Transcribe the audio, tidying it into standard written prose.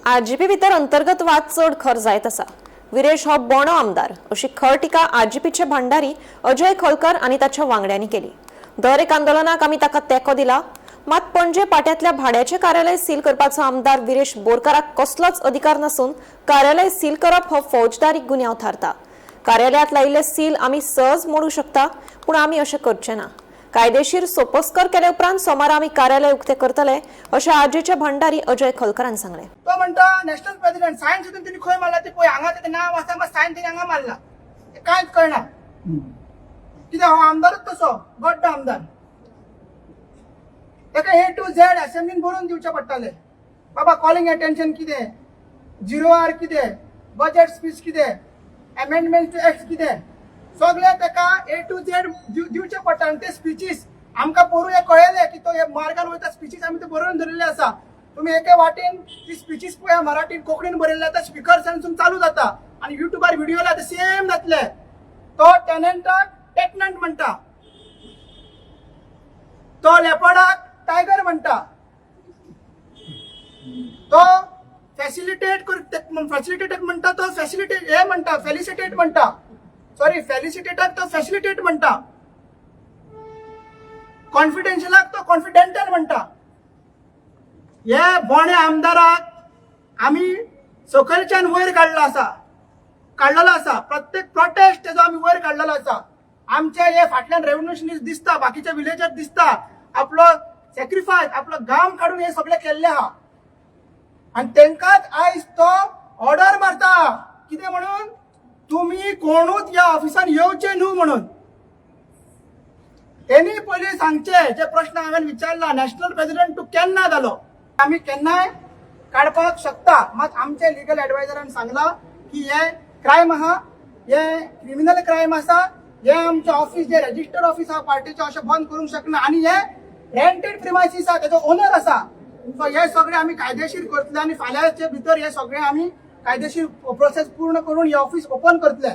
RGP भितर अंतर्गत वाद चड खर जायत आसा. विरेश हो बोणो आमदार अशी खर टिका आरजीपीचे भांडारी अजय खोलकर आनी ताच्या वांगड्यांनी केली. दर एक आंदोलनाक आमी ताका तेंको दिला, मात पणजे पाट्यांतल्या भाड्याचे कार्यालय सील करपाचो आमदार विरेश बोरकाराक कसलोच अधिकार नासून कार्यालय सील करप हो फौजदारी गुन्यांव थारता. कार्यालयात लायिल्ले सील आमी सहज मोडू शकता, पूण आमी अशें करचे ना. कायदेशीर सोपस्कर केले उपरांत सोमारा आमी कार्यालय उक्ते करतले, अशें आरजीचे भांडारी अजय खोलकरान सांगलें. तो म्हणटा नॅशनल प्रेसिडेंट. सायन सुद्दां तेणी खंय मारला ते पळय. हांगा तेजें नांव आसा, मात सायन तेणी हांगा मारला. ते कांयच कळना कित्याक हो आमदारूच तसो गड्डो आमदार. ताका ए टू झेड असेंब्लीन बरोवन दिवचें पडटालें, बाबा कॉलिंग एटेन्शन कितें, झिरो our कितें, बजेट स्पीच कितें, अमेंडमेंट टू एक्ट कितें, सगळें ताका ए टू झेड दिवचें पडटा. आनी ते स्पिचीस आमकां पोरूं हें कळयलें की तो हे मार्गान वयता. स्पिचीस आमी ते बरोवन धरिल्ले आसा. तुमी एके वाटेन ती स्पिचीस पळया, मराठीन कोंकणीन बरयल्ले आतां स्पिकर चालू जाता आनी युट्यूबार व्हिडिओ लायता, सेम जातले. तो टेनंटाक टेटनंट म्हणटा, तो लेपर्डाक टायगर म्हणटा, तो फॅसिलिटेट फॅसिलिटेट म्हणटा, तो फॅसिलिटेट हे म्हणटा, फेलिसिटेट म्हणटा, सॉरी, फेलिसिटेटाक तो फॅसिलिटेट म्हणटा, कॉन्फिडेन्शियलाक तो कॉन्फिडेंटल म्हणटा. हे बोणे आमदाराक आमी सकयलच्यान वयर काडलो आसा, काडलेलो आसा. प्रत्येक प्रोटेस्ट तेजो आमी वयर काडलेलो आसा. आमचे हे फाटल्यान रेव्होल्युशनिस्ट दिसता, बाकीचे विलेजर दिसता. आपलो सॅक्रिफायस, आपलो घाम काडून हे सगळे केल्ले आहा आनी तेंकाच आयज तो ऑर्डर मारता. कितें म्हणून? तुमी कोणूच ह्या ऑफिसान येवचे न्हू म्हणून. तेणी पयलीं सांगचे, जे प्रश्न हांवें विचारला, नॅशनल प्रेसिडेंट तूं केन्ना जालो? आमी केन्नाय काडपाक शकता, मात आमचे लिगल एडवायझरान सांगला की हे क्रायम आहा, हे क्रिमिनल क्रायम आसा. हे आमचें ऑफिस जे रजिस्टर्ड ऑफिस आहा पार्टीचें, अशें बंद करूंक शकना आनी हे रेंटेड प्रिमायसीस आहा, तेजो ओनर आसा. सो हे सगळे आमी कायदेशीर करतले आनी फाल्यांचे भितर हे सगळे आमी कायदेशीर प्रोसेस पूर्ण करून हे ऑफिस ओपन करतले.